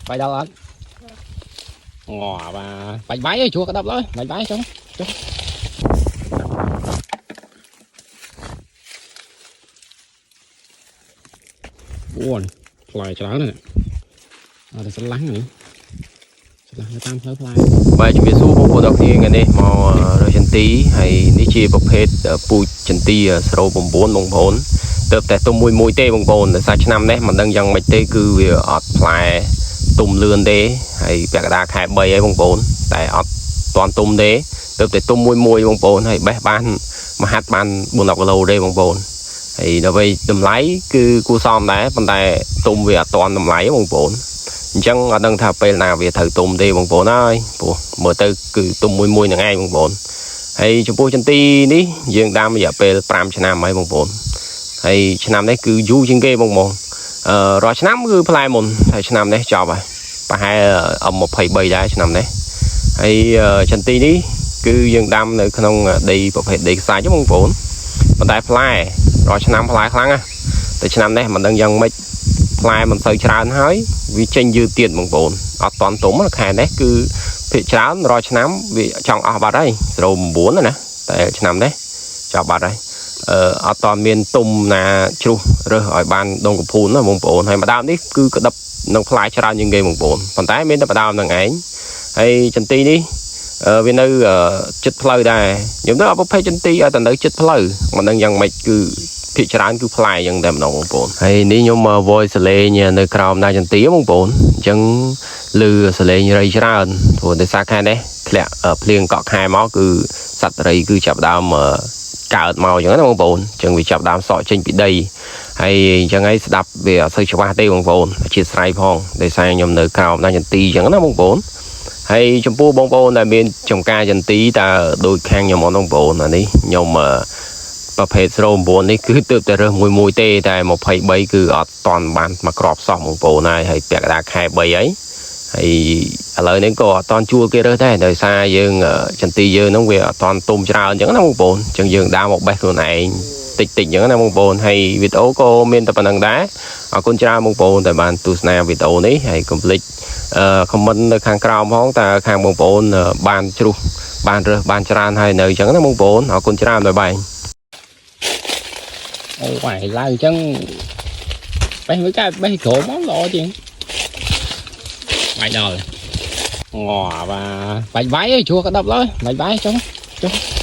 បាយដល់អត់ងបាបាច់បាយឯងជួក្តាប់ឡើយបាច់បាយចុះចុះអូនផ្លែច្រើនណាស់អត់ស្រឡះនេះស្រឡះនៅតាមផ្លូវផ្លែ បាទជំរាបសួរបងប្អូនទាំងគ្នាថ្ងៃនេះមករកចន្ទីហើយនេះជាប្រភេទពូជចន្ទី09បងប្អូនទៅតែទុំមួយមួយទេបងប្អូនដោយសារឆ្នាំនេះមិនដឹងយ៉ាងម៉េចទេគឺវាអត់ផ្លែទុំលឿនទេហើយពាក់កណ្ដាលខែ3ហើយបងប្អូនតែអត់តាន់ទុំទេទៅតែទុំមួយមួយបងប្អូនហើយបេះបានមហាត់បាន4 10គីឡូទេបងប្អូនហើយដល់ពេលតម្លៃគឺគួរសមដែរប៉ុន្តែទុំវាអត់តាន់តម្លៃបងប្អូន អញ្ចឹងអត់ដឹងថាពេលណាវាត្រូវទុំទេបងប្អូនអើយព្រោះមើលទៅគឺទុំមួយមួយហ្នឹងឯងបងប្អូនហើយចំពោះចន្ទីនេះយើងដាំរយៈពេល5ឆ្នាំហើយបងប្អូនហើយឆ្នាំនេះគឺយូរជាងគេបងប្អូនអឺរាល់ឆ្នាំគឺផ្លែមុនហើយឆ្នាំនេះចប់ហើយប្រហែល M23 ដែរឆ្នាំនេះហើយចន្ទីនេះគឺយើងដាំនៅក្នុងដីប្រភេទដីខ្សាច់បងប្អូនប៉ុន្តែផ្លែរាល់ឆ្នាំផ្លែខ្លាំងណាស់តែឆ្នាំនេះមិនដឹងយ៉ាងម៉េចផ្លែមិនសូវច្រើនហើយ វាចេញយឺតទៀតបងប្អូនអត់តន់ទុំខែនេះគឺភាគច្រើនរាល់ឆ្នាំវាចង់អស់បាត់ហើយ09ណាតែឆ្នាំនេះចប់បាត់ហើយអឺអត់តន់មានទុំណាជ្រុះរើសឲ្យបានដងកំពូលណាបងប្អូនហើយម្ដងនេះគឺក្តឹបនឹងផ្លែច្រើនជាងគេបងប្អូនប៉ុន្តែមានតែម្ដងនឹងឯងហើយចន្ទីនេះវានៅចិត្តផ្លូវដែរខ្ញុំទៅអត់ប្រភេទចន្ទីឲ្យតែនៅចិត្តផ្លូវមិនដឹងយ៉ាងម៉េចគឺភាគច្រើនគឺផ្លែអញ្ចឹងតែម្ដងបងប្អូនហើយនេះខ្ញុំ voice សលេងនៅក្រោមដាចន្ទីបងប្អូនអញ្ចឹងឮសលេងរៃច្រើនព្រោះដោយសារខែនេះធ្លាក់ភ្លៀងកក់ខែមកគឺសត្វរៃគឺចាប់ដើមកើតមកអញ្ចឹងណាបងប្អូនអញ្ចឹងវាចាប់ដើមសក់ចេញពីដីហើយអញ្ចឹងហើយស្ដាប់វាអត់សូវច្បាស់ទេបងប្អូនអធិស្ឋានផងដោយសារខ្ញុំនៅក្រោមដាចន្ទីអញ្ចឹងណាបងប្អូនហើយចំពោះបងប្អូនដែលមានចំការចន្ទីតើដូចខាងខ្ញុំអត់បងប្អូនអានេះខ្ញុំប្រភេទ09នេះគឺទើបតែរើសមួយមួយទេតែ23គឺអត់តន់បានមកក្របសោះបងប្អូនហើយហើយពាក់កណ្ដាលខែ3ហើយហើយឥឡូវនេះក៏អត់តន់ជួលគេរើសដែរដោយសារយើងចន្ទីយើងហ្នឹងវាអត់តន់ទុំច្រើនអញ្ចឹងណាបងប្អូនអញ្ចឹងយើងដើរមកបេះខ្លួនឯងតិចតិចអញ្ចឹងណាបងប្អូនហើយវីដេអូក៏មានតែប៉ុណ្្នឹងដែរអរគុណច្រើនបងប្អូនដែលបានទស្សនាវីដេអូនេះហើយកុំភ្លេចអឺ comment នៅខាងក្រោមផងតើខាងបងប្អូនបានជ្រុះបានរើសបានច្រើនហើយនៅអញ្ចឹងណាបងប្អូនអរគុណច្រើន bye bye. អូបាយឡើងអញ្ចឹងបេះមួយកែបេះក្រោមមកល្អជាងបាយដល់ងបាបាច់បាយឯងជួក្តាប់ឡើយបាច់បាយចុះចុះ